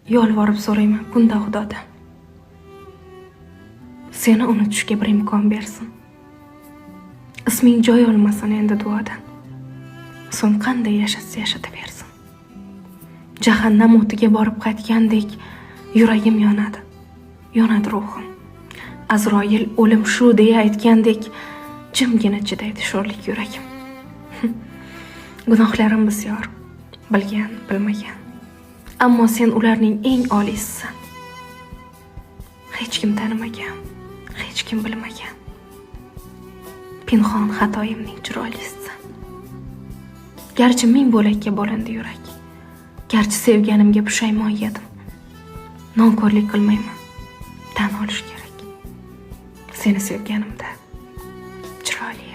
Yolvorib so'rayman kunda Xudodan. Seni unutishga bir imkon bersin. Isming joy olmasin endi duodan. So'ng qanday yashatsa yashataversin. Jahannam o'tiga borib qaytgandek yuragim yonadi. Yonadi ruhim. Azroil o'lim shu deya aytgandek jimgina chidaydi sho'rlik yuragim. Gunohlarim bisyor, bilgan, bilmagan. Ammo sen ularning eng oliysisan. Hech kim tanimagan, hech kim bilmagan. Pinhon xatoyimning chiroylisisan. Garchi ming bo'lakka bo'lindi yurak. Garchi sevganimga pushaymon yedim. Nonko'rlik qilmayman. Tan olish kerak. Seni sevganimda chiroyli.